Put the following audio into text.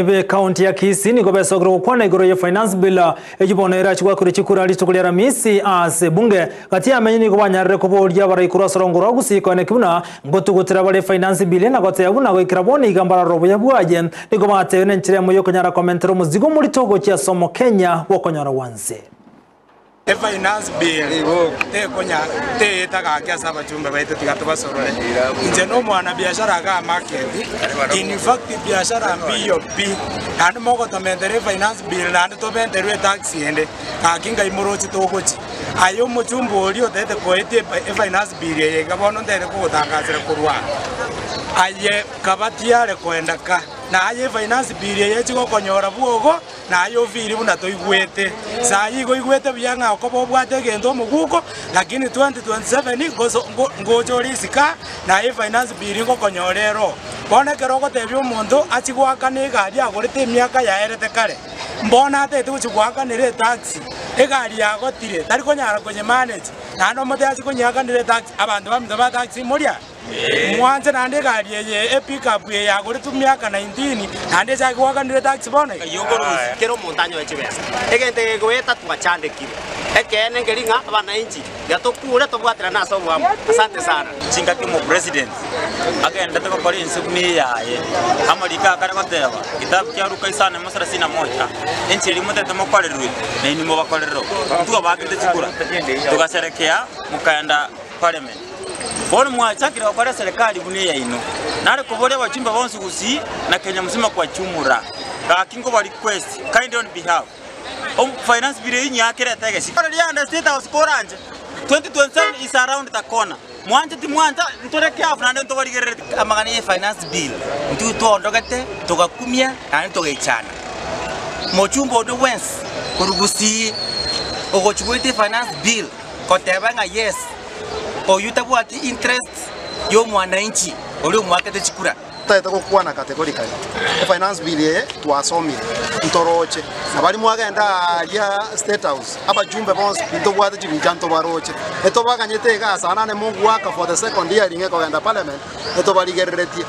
B'ekaunti ya Kisii nigo besokire gokwana igoro ye Finance Bill eyio bono erachi goakerwa chikura rituko ria Aramisi ase ebunge. Gati y'amenyi nigo banyarire koboria abarai korwa ase orongo rwa Gusii koeneki buna ngotugutera bare Finance Bill na goteba buna goikera bono iga mbarore obuya bwaye. Nigo batebirie nenchera emo yokonyara komentera omozigo omorito gochia ase omokenya bw'okonyora gwanse. Efinance bill tekonya teyeta gaki ase abachumbe baito tiga tobasorore. Inche na omwana biashara igaa market, in fact biashara mbiyo pi, naende mogotomentera efinance bill naende tomenterwe etax ende, gaki ngai moroche togochi. Aye omochumbe oria otagete koetia efinance bill eye iga bono ntagete kogotangasera korwa aa, aye kaba tiare koenda ka, na aye efinance bill eye echi gokonyora bwogo. Na aye ofiri buna toigwete. Sayi igo oigwete buya ng'a okoba obwate egento omoguko, lakini 2027 ngoso ngo ngocha ore isiko aa, naye efinance bill ngokonyora ero. Bono ekero ogotebia omonto achie goakana egari agorete emiaka yaerete kare, mbono atagete gochia goakanera etaxi, egari yagotire, tari konyara konye manage, naende omotebie achie konyeakanera etaxi, abanto baminto ba taxi moria? Mwanche naende egari eye e-pickup eye yagoretwe miaka 19, naende echake goakanire tax bono iga. Kera omonto anyore chibesa. Egento eke goeta twachandekire. Ekeene nkeri ng'a abananchi tiga tokure tobwaterane ase oboamo. Asante sana. Chingaki omopresident agenderete gokora ense buna eyaye, amariko akare goteba, Kitabu kia Luka isano emo thelathini na moja, Enchera eria motagete mokorerwe, nainwe mobakorere bo. Intwe twabakete chikura, togaserekea mokaenda Parliament. Bono mwachakire gokora eserekari buna eyaino. Nare koboria abachumbe bonsi Gusii na Kenya mzima kwa jumla. Gaki nkoba request kindly on behalf. Om finance bill eyio nyiakerete egesi. Ore rianda state house koranche 2027 is around the corner. Mwanche timwancha ntore careful naende ntobarigereretie. Amang'ana ye finance bill intwe twaondogete togakumia naende togaichana. Mochumbe onde bwensi korwa Gusii ogochia goeta efinance bill Goteba ng'a yes, oyio tabwati interest y'omwananchi oria omoakete chikura. Totagete gokwana categorically, efinance bill eye twasomire, ntoroche, na baria mwagenda aaria State House, abajumbe bonsi ntobwate chibincha ntobaroche, etobaganyete igaa sana naende mogoaka for the second hearing ekogenda parliament, etobarigereretie.